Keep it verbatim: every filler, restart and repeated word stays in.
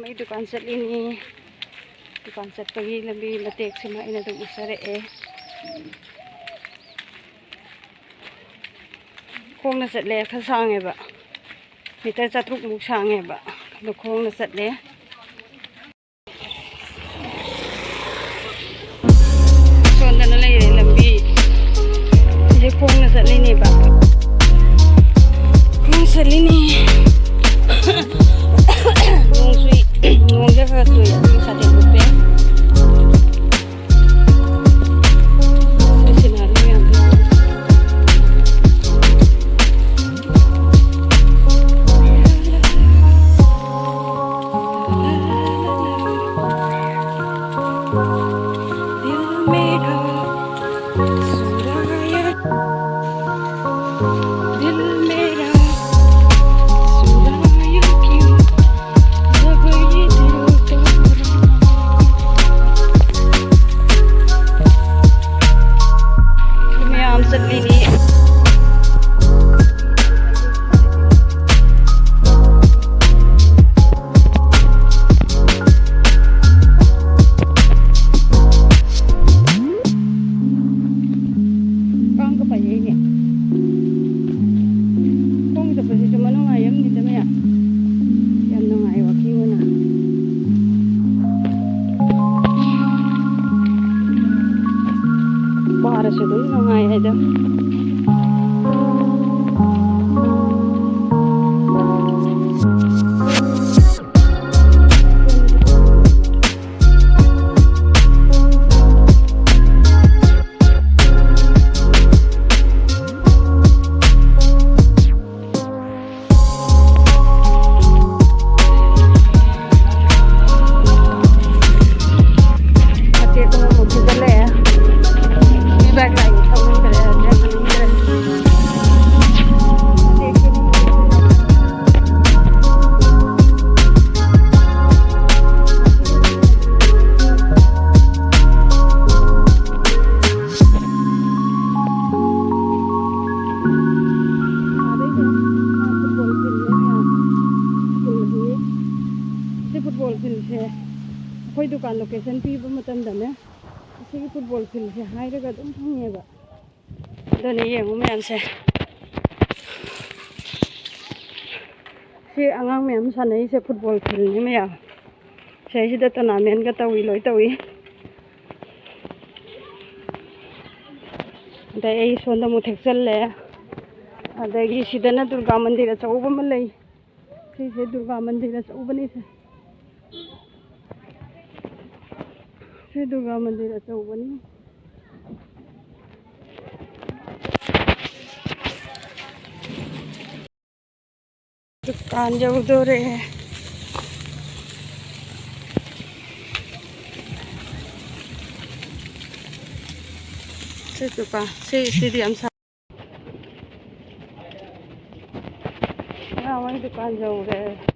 ꯑꯩ ꯗꯨꯀꯥꯟ ꯆꯠꯂꯤꯅꯤ꯫ ꯗꯨꯀꯥꯟ ꯆꯠꯄꯒꯤ ꯂꯝꯕꯤ ꯃꯇꯦꯛꯁꯤꯃ ꯑꯩꯅ ꯑꯗꯨꯝ ꯎꯠꯆꯔꯛꯑꯦ꯫ ꯈꯣꯡꯅ ꯆꯠꯂꯦ꯫ ꯈꯔ ꯁꯥꯡꯉꯦꯕ, ꯃꯤꯇꯔ ꯆꯥꯇ꯭ꯔꯨꯛꯃꯨꯛ ꯁꯥꯡꯉꯦꯕ꯫ ꯑꯗꯣ ꯈꯣꯡꯅ ꯆꯠꯂꯦ꯫ ꯁꯣꯝꯗꯅ ꯂꯩꯔꯦ ꯂꯝꯕꯤ꯫ ꯁꯤꯁꯦ ꯈꯣꯡꯅ ꯆꯠꯂꯤꯅꯦꯕ꯫ ꯈꯣꯡꯅ ꯆꯠꯂꯤꯅꯦ꯫ ꯅꯣꯡ ꯆꯨꯏ꯫ ꯅꯣꯡꯁꯦ ꯈꯔ ꯆꯨꯏ꯫ ꯑꯗꯨꯒꯤ ꯁꯥꯇꯤꯟ ꯎꯞꯄꯦ꯫ ꯁꯤꯅꯔꯤ ꯃꯌꯥꯝꯁꯦ꯫ ꯃꯌꯥꯝ ꯆꯠꯂꯤꯅꯤ꯫ ꯀꯥꯡꯒ ꯄꯥꯏꯖꯩꯅꯦ꯫ ꯗꯨꯀꯥꯟ ꯂꯣꯀꯦꯁꯟ ꯄꯤꯕ ꯃꯇꯝꯗꯅꯦ, ꯑꯁꯤꯒꯤ ꯐꯨꯠꯕꯣꯜ ꯐꯤꯜꯁꯦ ꯍꯥꯏꯔꯒ ꯑꯗꯨꯝ ꯐꯪꯉꯦꯕ꯫ ꯑꯗꯨꯅꯦ, ꯌꯦꯡꯉꯨ ꯃꯌꯥꯝꯁꯦ, ꯁꯤ ꯑꯉꯥꯡ ꯃꯌꯥꯝ ꯁꯥꯟꯅꯩꯁꯦ ꯐꯨꯠꯕꯣꯜ ꯐꯤꯜꯅꯤ ꯃꯌꯥꯝ꯫ ꯁꯤꯗꯩꯁꯤꯗ ꯇꯣꯔꯅꯥꯃꯦꯟꯒ ꯇꯧꯏ, ꯂꯣꯏ ꯇꯧꯏ꯫ ꯑꯗꯩ ꯑꯩ ꯁꯣꯝꯗ ꯑꯃꯨꯛ ꯊꯦꯛꯆꯜꯂꯦ꯫ ꯑꯗꯒꯤ ꯁꯤꯗꯅ ꯗꯨꯔꯒꯥ ꯃꯟꯗꯤꯔ ꯑꯆꯧꯕ ꯑꯃ ꯂꯩ꯫ ꯁꯤꯁꯦ ꯗꯨꯔꯒꯥ ꯃꯟꯗꯤꯔ ꯑꯆꯧꯕꯅꯤ꯫ ꯁꯦ, ꯁꯤ ꯗꯨꯔꯒꯥ ꯃꯟꯗꯤꯔ ꯑꯆꯧꯕꯅꯤ꯫ ꯗꯨꯀꯥꯟ ꯌꯧꯗꯣꯔꯦ꯫ ꯁꯤ ꯗꯨꯀꯥꯟ, ꯁꯤ, ꯁꯤꯗꯤ ꯌꯥꯝ ꯁꯥ-, ꯑꯉꯥꯡ ꯍꯣꯏ ꯗꯨꯀꯥꯟ ꯌꯧꯔꯦ꯫